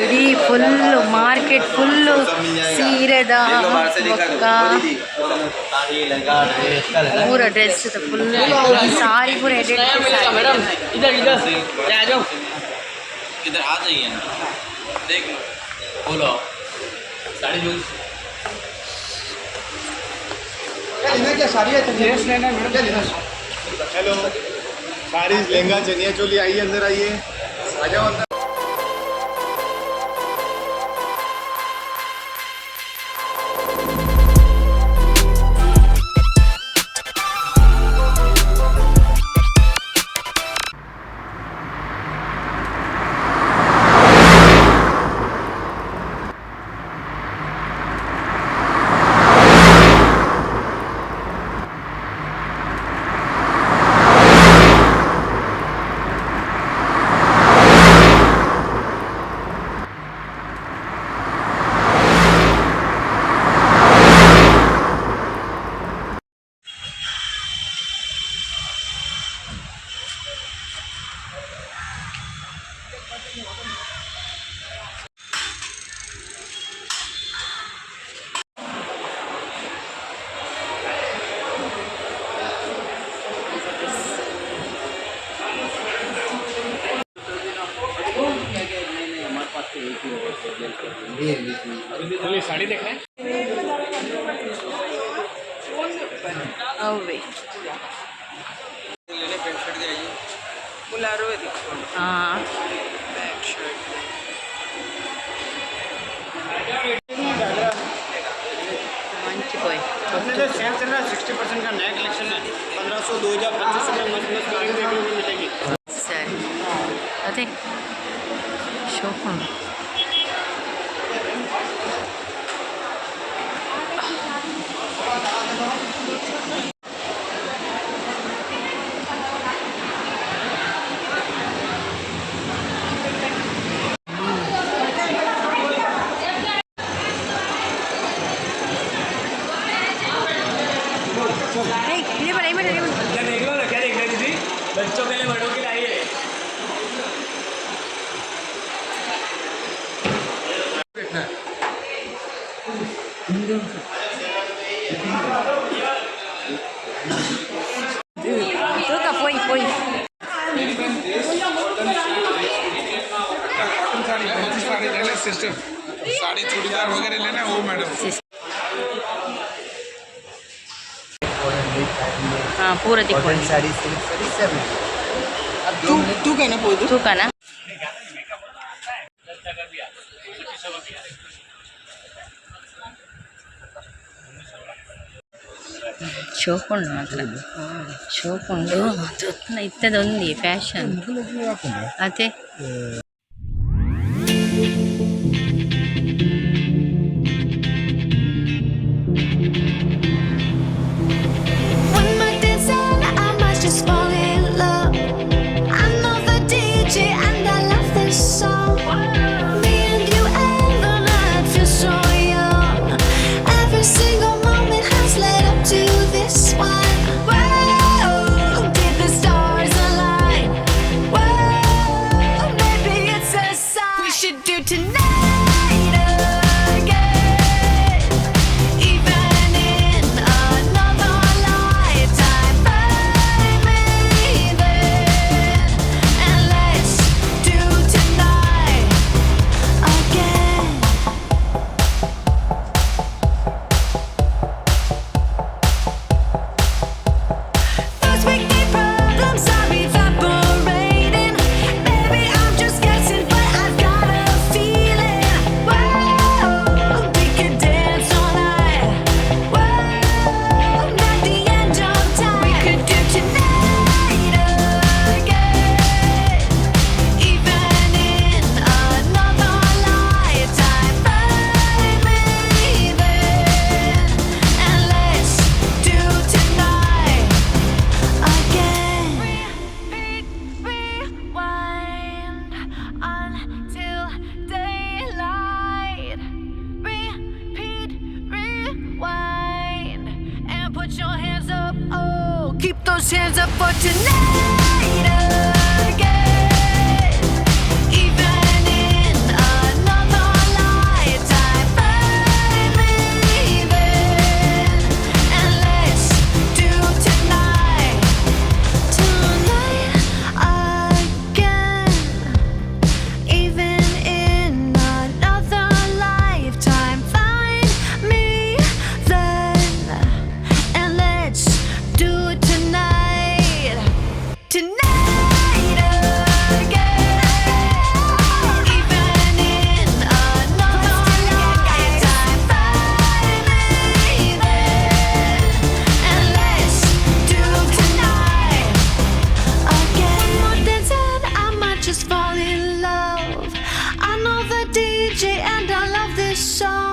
ಇಡೀ full market full ಸೀರೆದ ಬೊಕ್ಕ ಪೂರ ಡ್ರೆಸ್ ಫುಲ್ ಸಾರಿ ಪೂರ ಎಡೆ मैडम इधर इधर आ जाओ। इधर आ जाइए ना, देख लो। बोलो साड़ी जो हेलो, साड़ी, लहंगा, चनिया चोली, आइए, अंदर आइए, आ जाओ अंदर। साड़ी देख रहे हैं। ಅವೇ. लेने पैंट शर्ट आइए। ಹಾಂ. ಮಂಚಿ ಪೋಯ್. अपने जो सेल चल रहा है, 60% का नया कलेक्शन है। 1500, 2000, 2500 में मस्त मस्त वेराइटी देखने को मिलेगी। ಸರಿ, ಅದೇ ಶೋಕುಂಡು. ಏಯ್, ಇಲ್ಲಿ ಬರ, ಇಲ್ಲಿ ಬರ, ಇಲ್ಲಿ ಬರ. क्या देख लो ना, क्या देखना है दीदी? बच्चों के लिए, बड़ों के लिए, आइए। ತೂಕ ಪೋಯ್ ಪೋಯ್. कॉटन साड़ी, फैंसी साड़ी लेना है सिस्टर, साड़ी चूड़ीदार वगैरह लेना है वो मैडम। ಹಾಂ, ಪೂರ ತಿಕ್ಕೊಂಡು. साड़ी, सिल्क साड़ी सब है। अब 2 मिनट तू कहना बोल। ತೂಕನಾ? ಶೋಕುಂಡು ಮಾತ್ರ, ಶೋಕುಂಡು. ಇತ್ತದೊಂದು ಫ್ಯಾಷನ್ ಅದೇ. One more dance and I might just fall in love. I know the DJ and I love this song. Me and you and the night feel so young. Every single moment has led up to this one. Whoa, did the stars align? Whoa, maybe it's a sign. We should do tonight again. Even in another lifetime, find me then, and let's do tonight again. Those weekday problems are evaporating. Maybe I'm just guessing, but I've got a feeling. Whoa, we could dance all night. Whoa, not the end of time. We could do tonight again. Even in another lifetime, find me then, and let's do tonight again. Repeat, rewind until daylight. Repeat, rewind, and put your hands up. Oh, keep those hands up for tonight again. Even in another DJ and I love this song.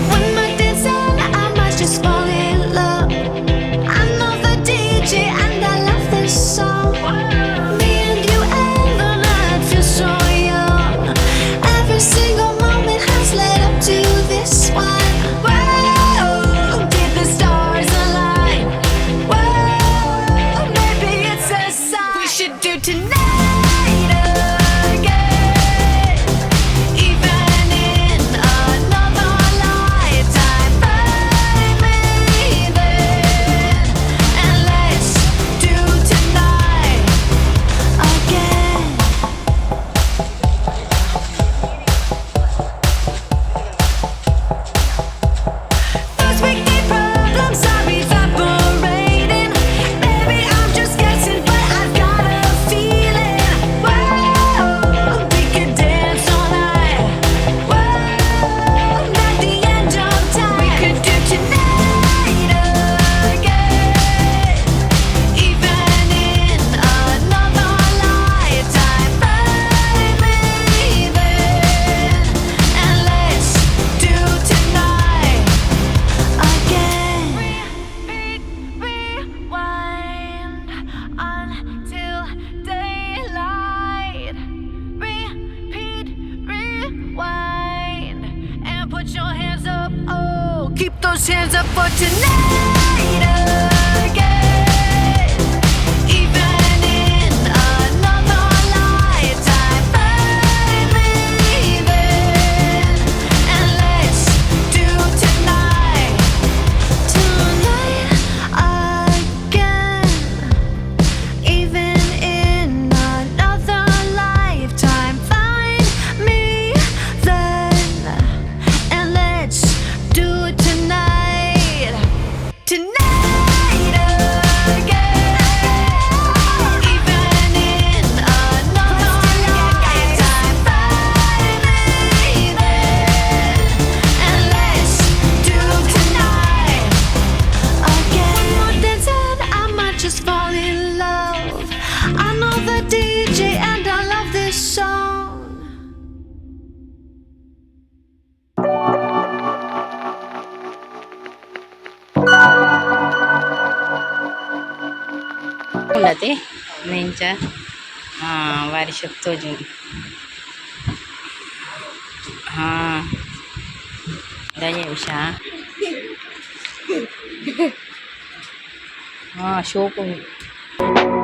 One more dance and I might just fall in love. I know the DJ and I love this song. Me and you and the night feel so young. Every single moment has led up to this one. Whoa, did the stars align? Whoa, maybe it's a sign. We should do tonight again. Even in another lifetime, find me then, and let's do tonight again. Those weekday problems are evaporating. Baby, I'm just guessing, but I've got a feeling. Whoa, we could dance all night. Whoa, at the end of time, we could do tonight again. Even in another lifetime, find me then, and let's do tonight again. Repeat, rewind until daylight. Repeat, rewind, and put your hands up. Oh, keep those hands up for tonight again. ಉಂಡತೆ ಇಂಚ ಬಾರಿ ಶೋಕು ತೋಜುಂಡು. ಹಾ ದಾಯೆ ಉಷಾ. ಹಾ ಶೋಕು ಉಂಡು.